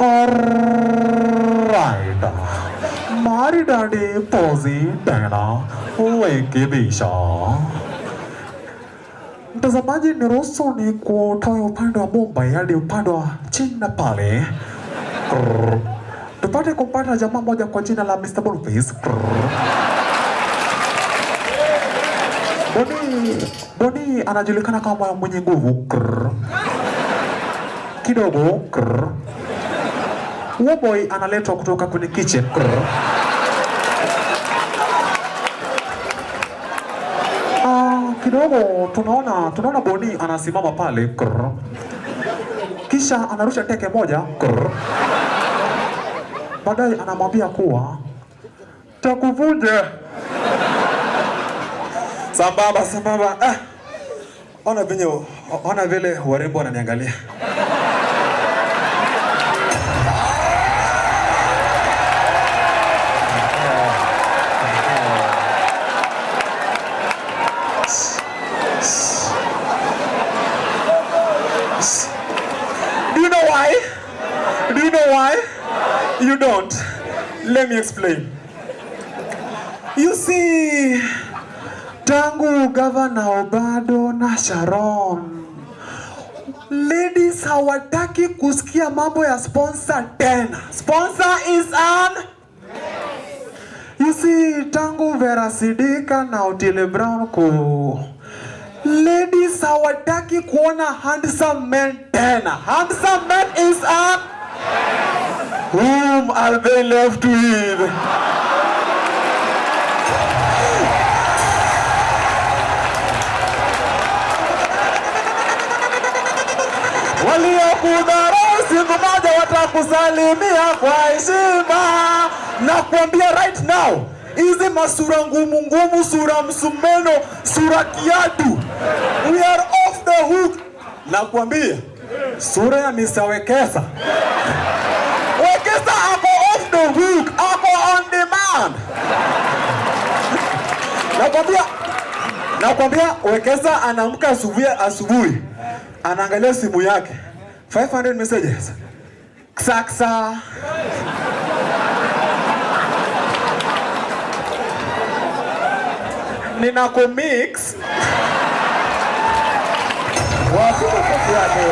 Alright. Maridadi pozi tena rekebisha. Mtazamaji, niruhusu ni kutoe upande wa Mumbai hadi upande wa China pale. Krrr. Tupate kumpata jamaa moja kwa jina la Mr. Boniface. Boni anajulikana kama mwenye nguvu. Krrr. Kidogo. Krrr. Boy analetwa kutoka kwenye kitchen. Krrr. Kidogo tunaona Boni anasimama pale. Krrr. Kisha anarusha teke moja. Krrr. Baadaye anamwambia kuwa takuvunja. Sambamba, sambamba. Ona venye, ona vile warembo wananiangalia. Do you know why? Do you know why? You don't. Let me explain. You see, tangu Governor Obado na Sharon, ladies hawataki kusikia mambo ya sponsor tena. Sponsor is an. You see, tangu Vera Sidika na Otile Brown ku, ladies hawataki kuona handsome men tena. Handsome men is an. Whom are they left with? Waliokudharau siku moja watakusalimia kwa heshima. Na kuambia right now, hizi masura ngumu ngumu, sura msumeno, sura kiatu, we are off the hook. Na kuambia sura ya Mr. Wekesa. Wekesa ako off the hook, ako on demand. Nakwambia Wekesa anaamka asubuhi asubuhi, anaangalia simu yake 500 messages. Ksaksa. Nina kumix. Wapi makofi yake?